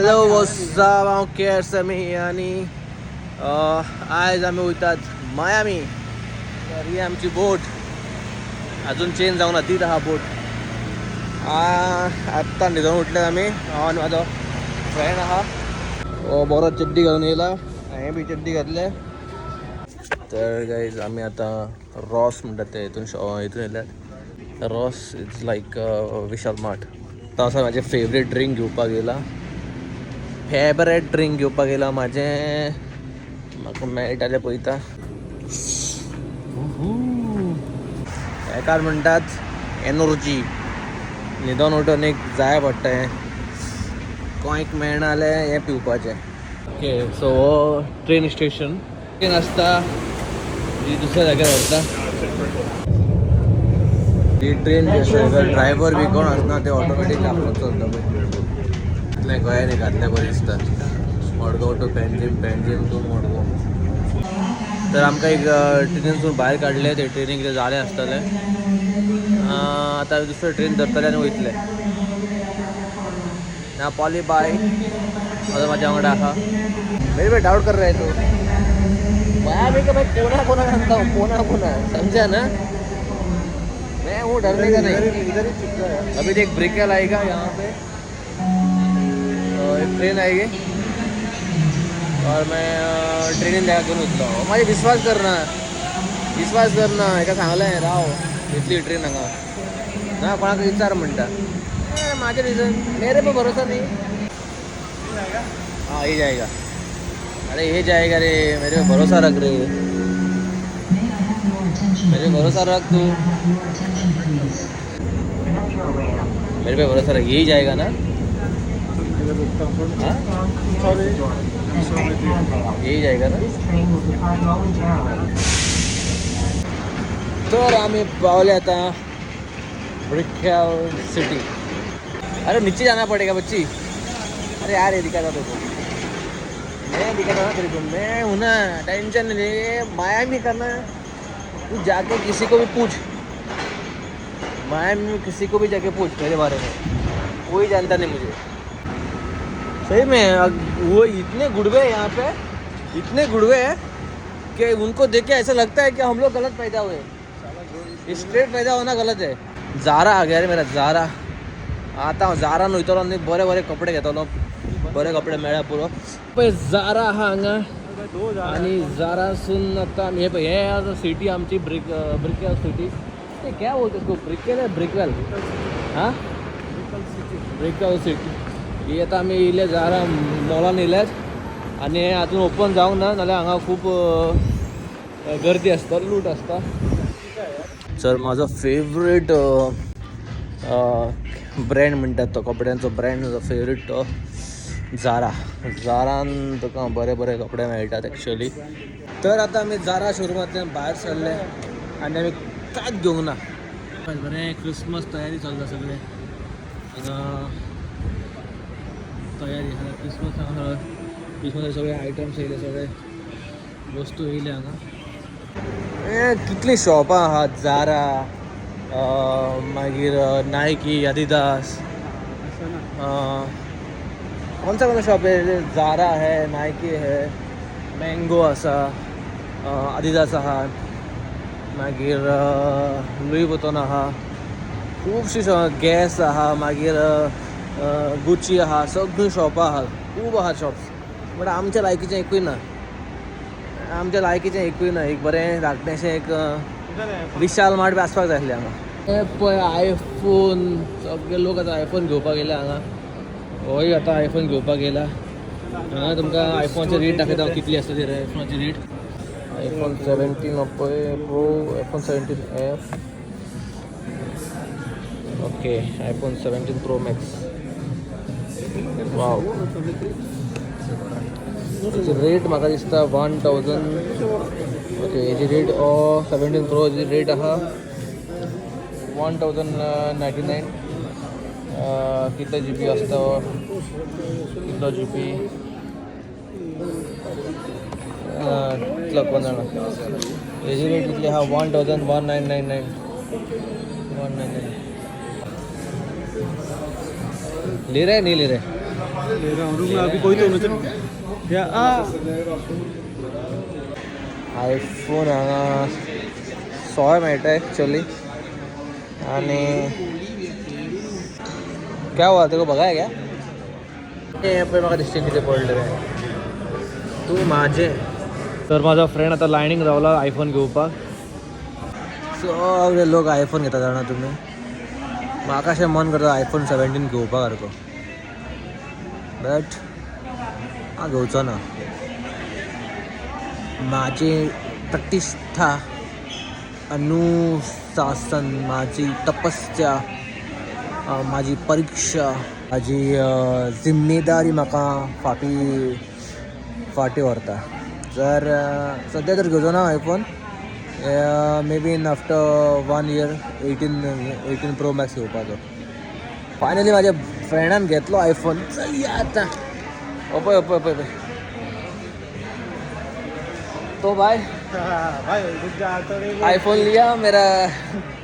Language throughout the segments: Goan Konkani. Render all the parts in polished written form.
हॅलो वॉट्सअप, हांव केअर समी आनी आयज आमी वयतात मायामी. तर ही आमची बोट अजून चेंज जावंक ना, तीच आहा बोट. आत्तां न्हिदोन उठले आमी. हांव आनी म्हाजो फ्रेंड आहा, हो बरो चड्डी घालून येयला, हांवें बी चड्डी घातले. तर गायज, आमी आतां रॉस म्हणटात ते हितून हितून येयल्यात. Ross is like Vishal Mart. आतां आसा म्हाजें फेवरेट ड्रिंक घेवपाक येयला, फेवरेट ड्रिंक घेवपाक येयला म्हाजें. म्हाका मेळटा जाल्यार पळयता. हेका म्हणटात एनर्जी. न्हिदोन उठोन एक जाय पडटा हें. गोंयक मेळना जाल्यार हें पिवपाचें. ओके, सो हो ट्रेन स्टेशन. ट्रेन आसता ही दुसऱ्या जाग्यार व्हरता. ही ट्रेन जी आसा, ड्रायव्हर बी कोण आसना, ते ऑटोमॅटीक आपलो चलता पळय. इतलें गोंयान घातल्या बरें दिसता. Madgaon to Panjim, Panjim to Madgaon. तर आमकां एक ट्रेनीसून भायर काडले. ते ट्रेनीक कितें जालें आसतलें. आतां दुसरे ट्रेन धरतले आनी वयतले. ना पॉली बाय आता माझ्या वांगडा आहा. मेरे पे डाउट कर रहा है तू? मायामी का मैं कोना कोना जानता हूँ, कोना कोना, समझा ना? मैं वो डरने का नहीं. इधर ही चिपका है. अभी देख, ब्रिकेल आएगा यहाँ पे और एक ट्रेन आएगी और मैं ट्रेनीन ताका घेवन वयतलो. म्हाजे विश्वास करना, विश्वास करना. हेका सांगलें, राव, येतली ट्रेन हांगा ना. कोणाक विचार म्हणटा. ए, माझे रिजन मेरे पे भरोसा नहीं. हाँ, ये जाएगा. अरे, ये जाएगा रे. मेरे पे भरोसा रख रे, मेरे पे भरोसा रख तू. मेरे पे भरोसा रख, यही जाएगा ना. इधर रुकता हूँ. हाँ. Sorry, sorry. यही जाएगा ना. तर आम्ही पावले आता ब्रिकेल सिटी. अरे, नीचे जाना पड़ेगा बच्ची. अरे यार, ये दिखा था तेरे को, मैं दिखा था ना तेरे को. मैं हूँ ना, टेंशन नहीं. मायामी करना, तू जाके किसी को भी पूछ. मायामी में किसी को भी जाके पूछ मेरे बारे में, कोई जानता नहीं मुझे सही में. वो इतने गुड़वे हैं यहाँ पे, इतने गुड़वे हैं कि उनको देख के ऐसा लगता है कि हम लोग गलत पैदा हुए. स्ट्रेट पैदा होना गलत है. जारा आ गया रे मेरा जारा. आतां हांव जारान वयतलो आनी बरे बरे कपडे घेतलो. बरे कपडे मेळ्ळ्या पुरो. पळय, जारा आहा हांगा आणि जारासून आतां आमी हे पळय, हे आतां सिटी आमची ब्रिकेल सिटी. ते क्या बोलते इसको, ब्रिकेल है, ब्रिकवेल? हां, ब्रिकल सिटी. ही आतां आमी येयले जारा मॉलान येयल्यात आनी हे अजून ओपन जावंक ना, नाल्यार हांगा खूब गर्दी आसता, लूट आसता. सर, म्हाजो फेवरेट ब्रँड म्हणटात तो, कपड्यांचो ब्रँड म्हजो फेवरेट तो जारा. जारान तुका बरे बरे कपडे मेळटात एक्चुअली. तर आतां आमी जारा शोरुमांतल्यान भायर सरले आनी आमी कांयच घेवंक ना. बरें क्रिसमस तयारी चल्ला सगळें हांगा. तयारी आहा क्रिसमस हांगा. क्रिसमस सगळे आयटम्स येयले, सगळे वस्तू येयले हांगा. ए, कितलीं शॉपां आहात. जारा, मागीर नायकी, अदिदास, कौन सा कौन सा शॉप है? जारा है, नायकी है, मँगो आसा, अदिदास आहा, मागीर लुई वुतोन आहा. खुबशीं गॅस आहा, मागीर गुची आहा. सगळीं शॉपां आहात, खूब आहात शॉप्स. बट आमच्या लायकीचें एकूय ना, आमच्या लायकीचें एकूय ना. एक बरें धाकटेशें एक विशाल मार्ट बी आसपाक जाय आसलें हांगा. हे पळय, आयफोन. सगळे लोक आतां आयफोन घेवपाक येयले हांगा. होय, आतां आयफोन घेवपाक येयला हांगा. तुमकां आयफोनची रेट दाखयता हांव, कितली आसता ती आयफोनाची रेट. आयफोन 17 पळय, pro, iPhone 17 F. Okay, iPhone 17 Pro Max. Wow. हेची रेट म्हाका दिसता 1000. ओके, हेजी रेट, 17 प्रोची रेट आहा 1099. कितले जीबी आसता, कितलो जीबी, कितलो कोण जाणा. हेजी रेट कितली आहा? 1000, 1999, 199. ले रहे, नहीं ले रहे? ले रहा हूँ, रुक ना, अभी कोई तो मुझे या आ आयफोन हांगा 100 मेळटा एक्चुअली. आणि क्या हुआ तेरे को बघाय क्या? हे पळय, म्हाका दिसता कितें पडलें तें. तूं म्हाजें. तर माझा फ्रेंड आता लायनीक रावला आयफोन घेवपाक. सगळे लोक आयफोन घेता जाणा तुमी. म्हाका अशें मन करता आयफोन 17 घेवपा सारको, बट हांव घेवचो ना. माझी प्रतिष्ठा, अनुशासन, माझी तपस्या, माझी परीक्षा, माझी जिम्मेदारी म्हाका फाटी फाटी व्हरता. जर सद्या तर घेवचो ना iPhone, maybe in after one year 18 Pro Max घेवपाचो. फायनली माझ्या फ्रेंडान घेतलो आयफोन. चल या आता. पळय पळय पळय पळय तो भाई. भाई रुक जा तो. आईफोन लिया, मेरा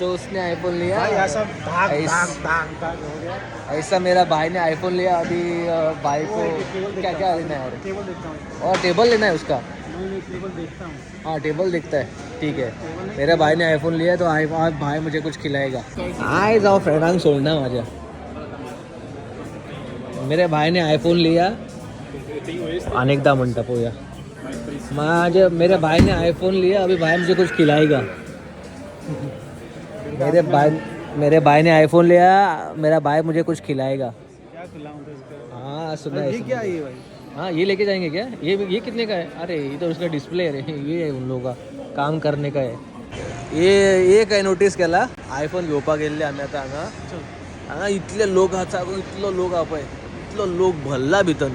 दोस्त ने आईफोन लिया. भाई ऐसा भाग भाग भाग भाग हो गया. ऐसा मेरा भाई ने आईफोन लिया. अभी भाई को वो एक टेबल क्या देखता क्या हूँ। लेना है और? टेबल देखता हूँ. और टेबल लेना है उसका. नहीं नहीं, टेबल देखता हूँ. हाँ, टेबल देखता है, ठीक है. मेरे भाई ने आईफोन लिया तो आई आज भाई मुझे कुछ खिलाएगा. आयज हांव फ्रेंडांक सोडना माझ्या. मेरे भाई ने आईफोन लिया. अनेकदा म्हणटा पोया माझे, मेरे भाई ने आईफोन लिया, अभी भाई मुझे कुछ खिलाएगा. मेरे भाई ने आईफोन लिया, मेरा भाई मुझे कुछ खिलाएगा. क्या खिलाऊं तो इसका? हाँ, सुना है. ये क्या है ये भाई? हाँ, ये लेके जाएंगे क्या? ये कितने का है? अरे, ये तो उसका डिस्प्ले है रे. ये है उन लोगों का काम करने का है. ये ये काय नोटीस केला? आयफोन घेवपाक गेल्ले आमी आतां हांगा. हांगा इतले लोक आसा, इतलो लोक आहा पळय, इतलो लोक भरला भितर,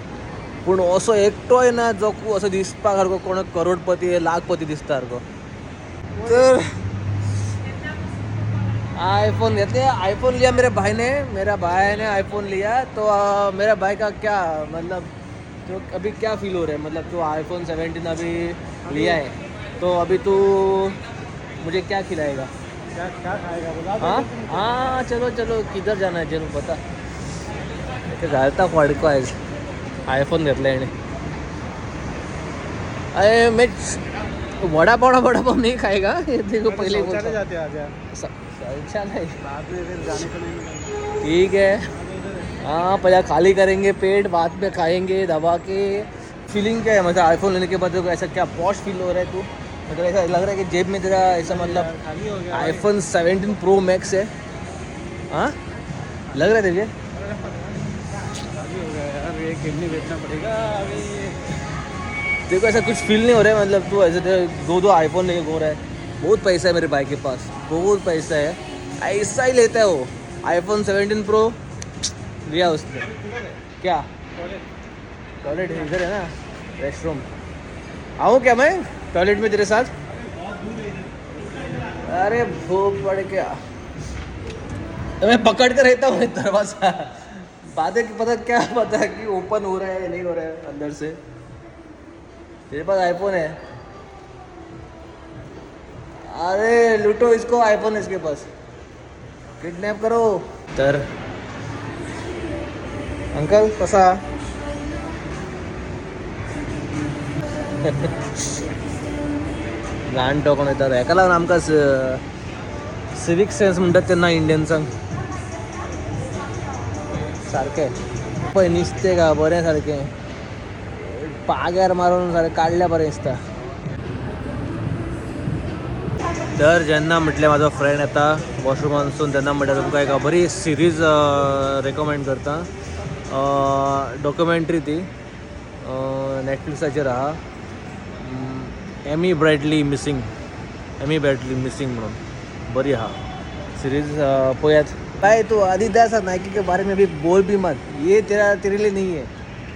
पूण असो एकटोय ना जो असो दिसपा सारको कोण करोडपती लाखपती दिसता सारको. तर आईफोन घेतले, आईफोन लिया मेरे भाई ने. मेरा भाई ने आईफोन लिया तो मेरा भाई का क्या मतलब, तो अभी क्या फील हो रहा है? मतलब तू आईफोन 17 अभी लिया है तो अभी तू मुझे क्या खिलाएगा? क्या क्या खाएगा, बता दे. हाँ हाँ, चलो चलो, किधर जाना है चलो बता. ते घालता फडको आयज आयफोन घेतला हेणे. अरे, मैं वड़ा पाव, वड़ा पाव नहीं खाएगा ये देखो. पहले ही शौचालय बोलता. जाते हैं आज यार. शौचालय. बाद में फिर जाने को नहीं मिलेगा. ठीक है. हाँ, पहले खाली करेंगे पेट, बाद में खाएंगे दबा के. फीलिंग क्या है? मतलब आईफोन लेने के बाद तेरे को ऐसा क्या पॉश फील हो रहा है तू? मतलब ऐसा लग रहा है कि जेब में तेरा ऐसा मतलब खाली हो गया. आईफोन 17 प्रो मैक्स है? हाँ, लग रहा है तुझे? खाली हो गया यार, ये किडनी बेचना पड़ेगा अभी. तेरे को ऐसा कुछ फील नहीं हो रहा है? मतलब तू ऐसे तेरे दो दो आईफोन लेके घूम रहा है. बहुत पैसा है मेरे भाई के पास, बहुत पैसा है. ऐसा ही लेता है वो. आईफोन 17 प्रो लिया उसने. क्या टॉयलेट इधर है ना? रेस्ट रूम आऊँ क्या मैं टॉयलेट में तेरे साथ? अरे, भूख पड़ गया तो मैं पकड़ कर रहता हूँ दरवाजा. बाद में पता क्या पता कि ओपन हो रहा है या नहीं हो रहा है अंदर से. तेरे पास आईफोन है? अरे, लूटो इसको, आईफोन इसके पास, किडनॅप करो. तर अंकल, कसा ल्हान टोकन येता. हेका लागून आमकां सिवीक सेन्स म्हणटात तेन्ना इंडियन्सांक सारकें पळय नुस्तें गा बरें सारकें पाग्यार मारून सारकें काडल्या बरें दिसता. तर जेन्ना म्हटलें म्हाजो फ्रेंड येता वॉशरुमानसून, तेन्ना म्हटल्यार तुमकां एक बरी सिरीज रेकमेंड करता. डॉक्युमेंट्री ती नेटफ्लिक्साचेर आहा, Amy Bradley missing, Amy Bradley missing म्हणून बरी आहा सिरीज, पळयात. भाई, तू अदिदास और नाइकी के बारे में भी बोल भी मत, ये तेरा तेरे लिए नहीं है.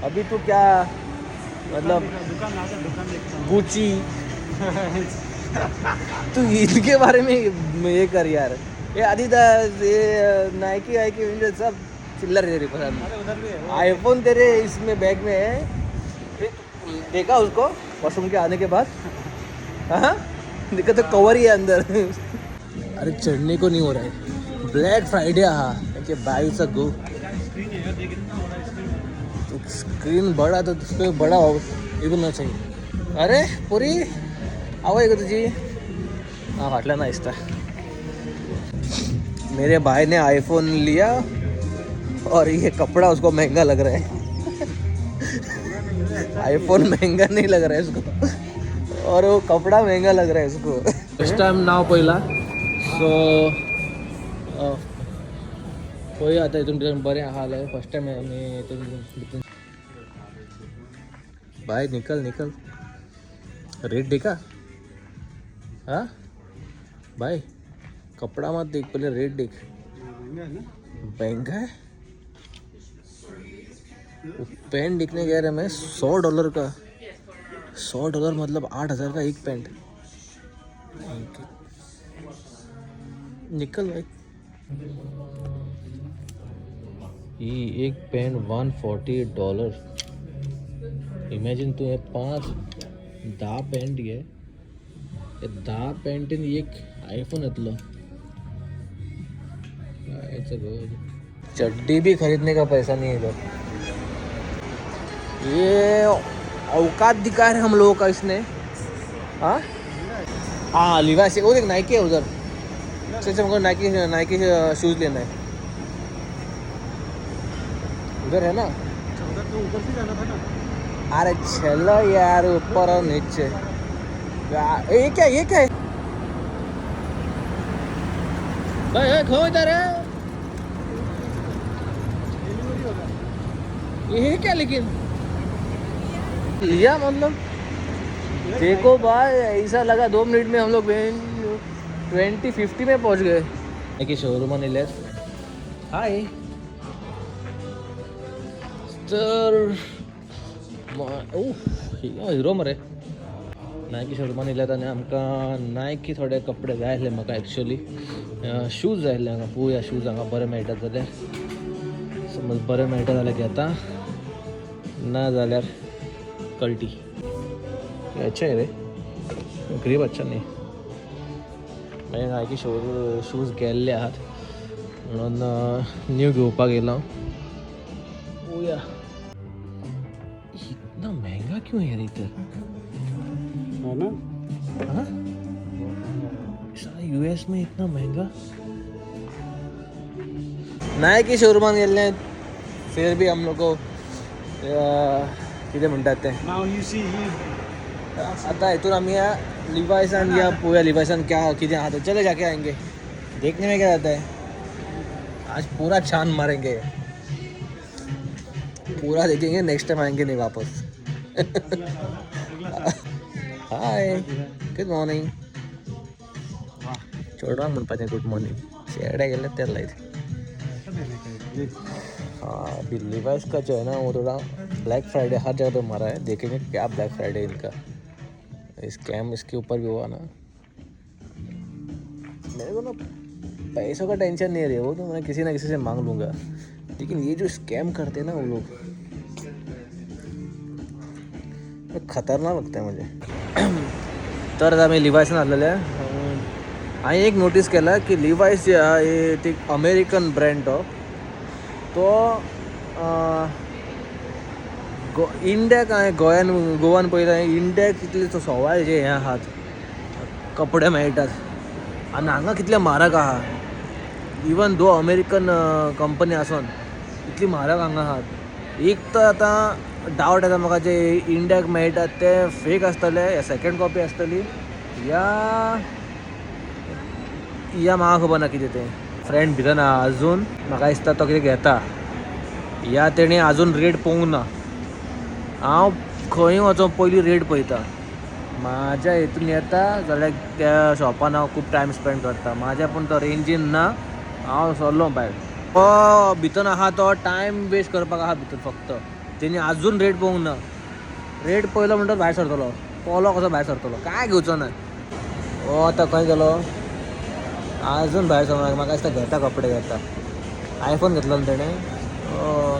अभी तू क्या मतलब दुकान आ, दुकान देखता हूँ. गुची, तू इनके बारे में ये कर यार. ये अदिदास, ये नाइकी वाइकी इनके सब चिल्लर तेरे पसंद. अरे, उधर भी है. आईफोन तेरे इसमें बैग में है. फिर देखा उसको वॉशरूम के आने के बाद? हाँ, देखा तो कवर ही है अंदर. अरे, चढ़ने को नहीं हो रहा है. ब्लैक फ्राइडे हा, बाईचा गो. स्क्रीन है यार, देख कितना बड़ा स्क्रीन. स्क्रीन बड़ा तो उस पर बड़ा ये होना चाहिए. अरे पुरी आवय गो तुजी. हाँ, फाटल्यान दिसता. मेरे भाई ने आईफोन लिया और ये कपड़ा उसको महंगा लग रहा है. आईफोन महंगा नहीं लग रहा है इसको और वो कपड़ा महंगा लग रहा है इसको. फर्स्ट टाइम नाव पहिला. सो पळोवया आतां हितून भितर बरें आहा जाल्यार. फर्स्ट टायम आमी हितून भितर. भाई, निकल निकल. रेट देखा? हाँ भाई, कपड़ा मत देख, पहले रेट देख. महंगा है ना? महंगा है. वो पैंट देखने गया रहा मैं, $100 का. $100 मतलब 8,000 का एक पैंट. निकल भाई. ये एक पैंट $140. इमेजिन तूं हे 5-10 पॅन्ट घे. हे 10 पॅन्टीन एक आयफोन येतलो. काय गो, चड्डी भी खरीदने का पैसा नहीं है इधर. ये औकात दिखा रहे हम लोगों का इसने. हाँ हाँ, लिवाइस, वो देख, नाइकी है उधर. अच्छा अच्छा, हमको नाइकी नाइकी शूज लेना है. उधर है ना? अच्छा, उधर तो ऊपर से जाना था ना. अरे चलो यार, ऊपर और नीचे. ये क्या, ये क्या है भाई? ए, खो इधर है. ये है क्या? लेकिन लिया मतलब देखो भाई, ऐसा लगा 2 मिनट में हम लोग 2050 में पहुंच गए. की शोरूम येयल्यात. हाय. तर हिरो मरे. नायकी शोरुमान येयल्यात आनी आमकां नायकी थोडे कपडे जाय आसले. म्हाका एक्चुअली शूज जाय आसले हांगा. पळोवया शूज हांगा बरे मेळटात जाल्यार. समज बरे मेळटा जाल्यार घेता, ना जाल्यार कल्टी. ये अच्छा है रे, ग्रीप अच्छा नाही. मागीर नायकी शो शूज गेल्ले आहात म्हणून न्यू घेवपाक येयलो. पळोवया. इतना महंगा क्यों है यार इधर? है ना? हाँ, यूएस में इतना महंगा. नायकी शोरूमान गेल्ले, फिर भी हम लोग को कितें म्हणटात तें. Now you see he आता हितून आमी लिवायसान या, पळोवया लिवायसान क्या कितें आहा तें. चले, जाके आएंगे. देखने में क्या जाता है? आज पूरा छान मारेंगे, पूरा देखेंगे. नेक्स्ट टाइम आएंगे नहीं वापस. हाय, गुड मॉर्निंग. चेडवांक म्हणपाचें गुड मॉर्निंग, चेडे गेले तेल लायत. हाँ, अभी लिवाइस का जो है ना, वो थोड़ा ब्लैक फ्राइडे हर जगह पे मारा है. देखेंगे क्या ब्लैक फ्राइडे इनका. स्कैम इसके ऊपर भी हुआ ना. मेरे को ना पैसों का टेंशन नहीं रही, वो तो मैं किसी ना किसी से मांग लूँगा, लेकिन ये जो स्कैम करते हैं ना वो लोग, वो खतरनाक लगता है मुझे. तर आता आमी लिवायसान आसलेले. हांवें एक नोटीस केला की लिवायस जे आहा, हे ती अमेरिकन ब्रँड. तो तो इंडियाक हांवें गोंयान, गोवान पळयता, इंडियाक कितले सवाय जे हे आहात कपडे मेळटात आनी हांगा कितले म्हारग आहा. इवन दो अमेरिकन कंपनी आसोन इतली म्हारग हांगा आहात. एक तर आतां डावट येता म्हाका, जे इंडियाक मेळटात ते फेक आसतले या सेकंड कॉपी आसतली या या म्हाका खबर ना कितें तें. फ्रेंड भितर ना अजून. म्हाका दिसता तो कितें घेता या तेणी अजून रेट पळोवंक ना. हांव खंय वचों पयलीं रेट पळयता. म्हाज्या हितून येता जाल्यार त्या शॉपान हांव खूब टायम स्पेंड करता. म्हाज्या पूण तो रेंजीन ना, हांव सरलो भायर. तो भितर आहा, तो टायम वेस्ट करपाक आहा भितर फक्त. तेणी अजून रेट पळोवंक ना. रेट पळयलो म्हणटच भायर सरतलो, पोलो कसो भायर सरतलो. काय घेवचो ना. हो, आतां खंय गेलो? अजून भायर सरना. म्हाका दिसता घेता, कपडे घेता. आयफोन घेतलो न्हू तेणें,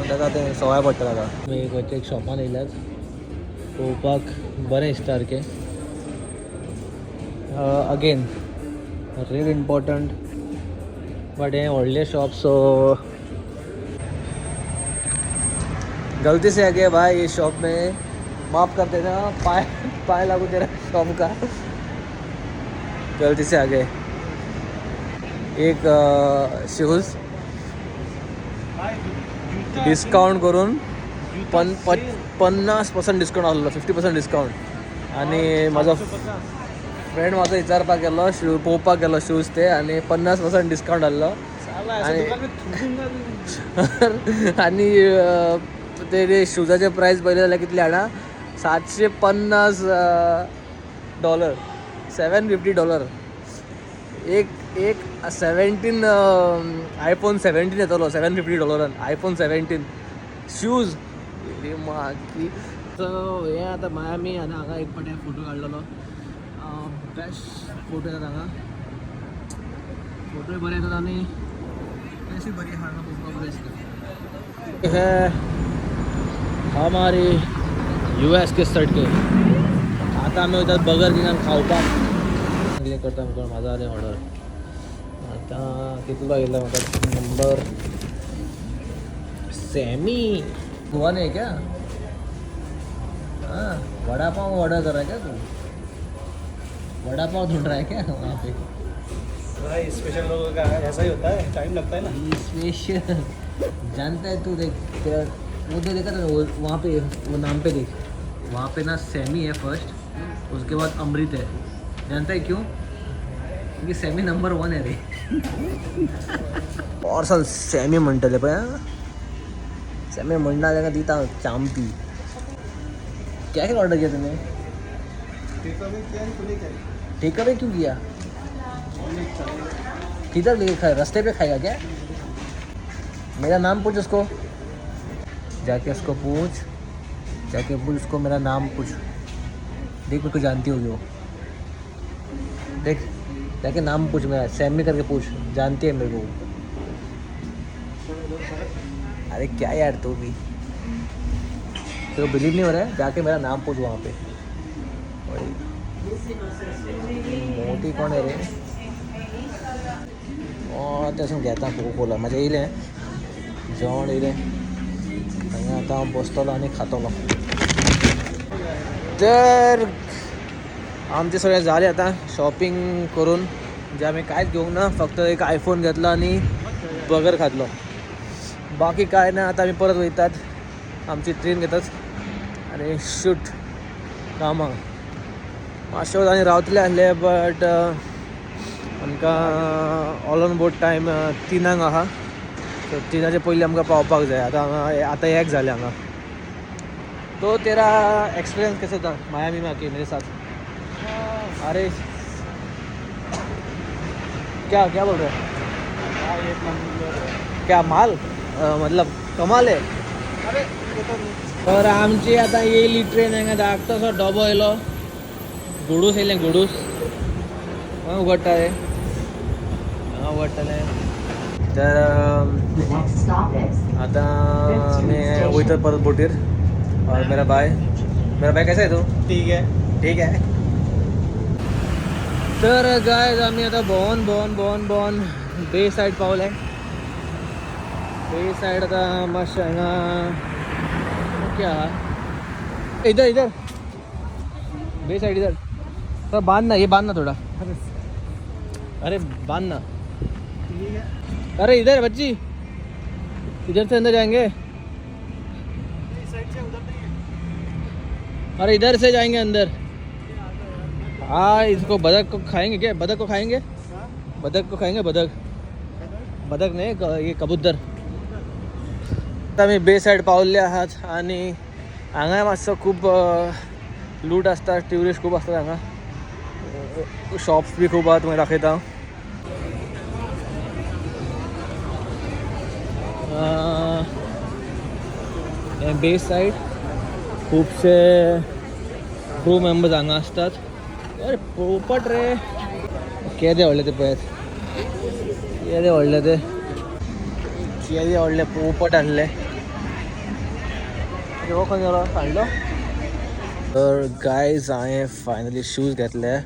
ताका तें सवाय पडटा ताका. आमी खंयच्या एक शॉपान येयल्यात. पळोवपाक बरें दिसता सारकें. अगेन रेट इम्पॉर्टंट, बट हें व्हडलें शॉप, सो गलती से आ गया भाई ये शॉप में, माफ़ कर देना, पाए पाए लागू तेरा शॉप का, गलती से आ गए। एक शूज डिस्काउंट करून पन 50% डिस्काउंट आसलो, 50% डिस्काउंट। आनी म्हाजो फ्रेंड म्हाजो विचारपाक गेलो, शू पळोवपाक गेलो शूज ते, आनी 50% डिस्काउंट आसलो। आनी ते शूजाचे प्रायस पळयले जाल्यार कितले जाणा, $750, $750। एक एक 17 आयफोन 17 येतलो $750 आयफोन 17 शूज। मागीर सो हें आतां मायामी आनी हांगा एक फावटी फोटो काडलेलो, बेस्ट फोटो येतात हांगा, फोटोय बरे येतात आनी प्लेसूय बरी आहा हांगा पळोवपाक बरें दिसता। है हमारी US के सडके। आतां आमी वयतात बर्गर किंगान खावपाक, कितें करता आमकां म्हाजो जालें ऑर्डर। आतां कितलो येयला म्हाका नंबर, सॅमी गोवान है क्या? हाँ, वड़ा पाव ऑर्डर करा क्या तू? वड़ा पाव ढूंढ रहा है क्या वहाँ पे? भाई स्पेशल लोगों का ऐसा ही होता है, टाइम लगता है ना। स्पेशल जानता है तू, देख तेरा वो दे देखा था वो वहाँ पे, वो नाम पे देख, वहाँ पे ना सैमी है फर्स्ट, उसके बाद अमृत है। जानता है क्यों? क्योंकि सैमी नंबर 1 है रे। पार्सल सॅमी म्हणटले पळय, सॅमी म्हणना ताका दिता चांपी। क्या क्या ऑर्डर किया तूने? टेक अवे क्यों किया? किधर लेके खाए, रास्ते पे खाएगा क्या? मेरा नाम पूछ उसको, जाके उसको पूछ, जाके पूछ उसको, मेरा नाम पूछ, देख मेरे को जानती होगी वो, देख जाके नाम पूछ मेरा, सैमी करके पूछ, जानती है मेरे को। अरे क्या यार तू भी, तो बिलीव नहीं हो रहा है, जाके मेरा नाम पूछ वहाँ पे। मोठी कोण आहे रे? तेसून घेता कोको कोला, म्हाजें येयलें जेवण येयलें, हांगा आतां हांव बसतलो आनी खातलो। तर आमचें सगळें जालें आतां शॉपिंग करून, जे आमी कांयच घेवंक ना, फक्त एक आयफोन घेतलो आनी बर्गर खातलो, बाकी कांय ना। आतां आमी परत वयतात, आमची ट्रेन घेतात आनी शूट कामाक। मातशें आनी रावतले आसले बट आमकां ऑल ऑन बोर्ड टायम 3 आहा, सो 3 पयलीं आमकां पावपाक जाय। आतां हांगा आतां 1 जालें हांगा। तो तेरा एक्सपीरियंस कैसा था मायामी में आके मेरे साथ? अरे क्या क्या बोल रहे हैं? क्या माल मतलब कमाल है। तर आमची आतां येयली ट्रेन, हांगा धाकटोसो डबो येयलो, गुडूस येयलें, गुडूस हांगा उगडटा रे, हांगा उगडटलें। तर आतां आमी वयतात परत बोटीर। और मेरा भाई, मेरा भाई कैसा है तू? ठीक है, ठीक है। तर गायज आमी आतां भोंवन भोंवन भोंवन भोंवन बे सायड पावले। बे सायड आतां मातशें हांगा क्या इधर इधर बे साइड इधर तो बांध ना, ये बांध ना थोड़ा, अरे बांध ना, अरे इधर बच्ची, इधर से अंदर जाएंगे, अरे इधर से जाएंगे अंदर। हाँ इसको बदक को खाएंगे क्या? बदक को खाएंगे, बदक को खाएंगे, बदक बदक नाही ये कबूतर। आमी बे सायड पावल्ले आहात आनी हांगाय मातसो खूब लूट आसता, ट्युरिस्ट खूब आसतात हांगा, शॉप्स बी खूब आहात, तुमकां दाखयता। हें बे सायड खुबशे क्रू मेंबर्स हांगा आसतात। अरे पोपट रे, केदे व्हडले ते पळयात, केदे व्हडले ते, केदे व्हडले पोपट आसले। हो खंय गेलो हाडलो। तर गायज हांवें फायनली शूज घेतले,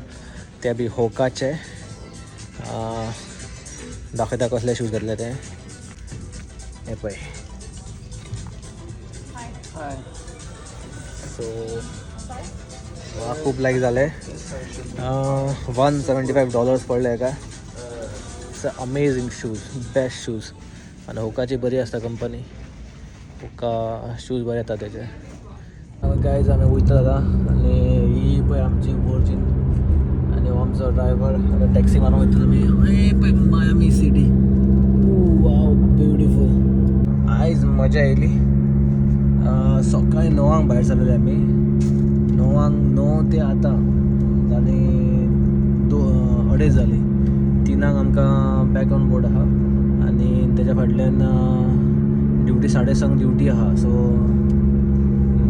ते बी होकाचे। दाखयता कसले शूज घेतले ते, हे पळय। हाय. सो म्हाका खूब लायक जालें. $175 पडले हेका. It's a amazing shoes, best shoes. आनी होकाची बरी आसता कंपनी. होका शूज बरे येता तेजे. गायज, आमी वयता आतां. आनी ही पळय आमची वर्जीन आनी हो आमचो ड्रायव्हर. आतां टॅक्सी मारून वयता आमी. हे पळय मायामी सिटी. वाव, ब्युटिफूल. आयज मजा येयली. सकाळी 9 भायर सरलेले आमी. 9 , 9 ते आतां जाली 2.5 जाली. 3 आमकां बॅक ऑन बोर्ड आहा आनी तेज्या फाटल्यान ड्युटी, 6:30 ड्युटी आहा. सो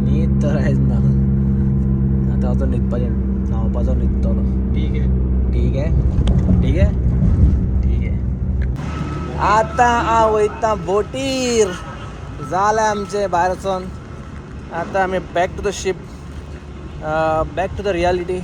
न्हीद तर आयज ना. आतां वचोन न्हिदपाचें, न्हांवपाचो, न्हिदतलो. ठीक आहे. ठीक आहे, ठीक आहे, ठीक आहे. आतां हांव वयता बोटीर. जालें आमचें भायर वचोन. आतां आमी back to the ship, back to the reality.